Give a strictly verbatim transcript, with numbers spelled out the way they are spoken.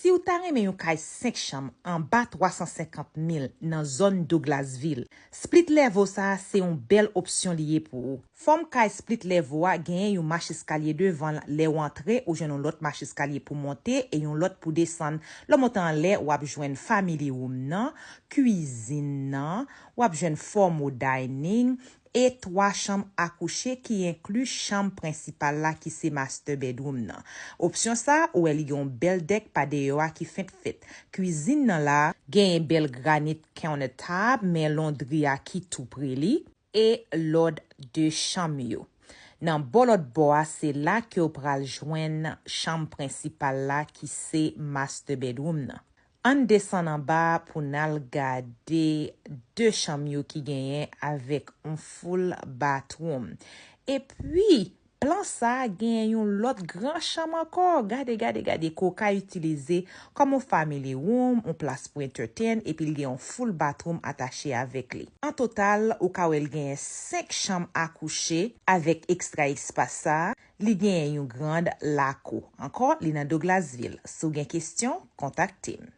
Si w ta renmen yon kay senk chanm anba twa san senkant mil nan zòn Douglasville, split level sa a se yon bèl opsyon li ye pou ou. Fòm kay split level a genyen yon macheskalye devan l. Lè w antre, ou jwenn yon lòt macheskalye pou monte e yon lòt pou desann. Lè w monte anlè, w ap jwenn family room nan, kwizin nan, w ap jwenn formal dining, e twa chanm akouche ki enkli chanm prensipal la ki se master bedroom nan. Opsyon sa a, ou wè li gen yon bèl dèk pa deyò a ki fenk fèt. Kwizin nan la, genyen bèl granit countertop, men londri a ki tou pre li, e lòd de chanm yo. Nan bò lòt bò a, se la ke w pral jwenn chanm prensipal la ki se master bedroom nan. Ann desann anba pou n al gade de chanm yo ki genyen avèk yon full bathroom. Epi, plan sa a genyen yon lòt gran chanm ankò. Gade, gade, gade, ke w ka itilize kòm yon family room, yon plas pou entertain, epi l gen yon full bathroom atache avèk li. An total, ou ka wè l genyen senk chanm akouche avèk ekstra espas sa a. Li genyen yon grand lakou. Ankò, li nan Douglasville. Si w gen kesyon, kontakte m.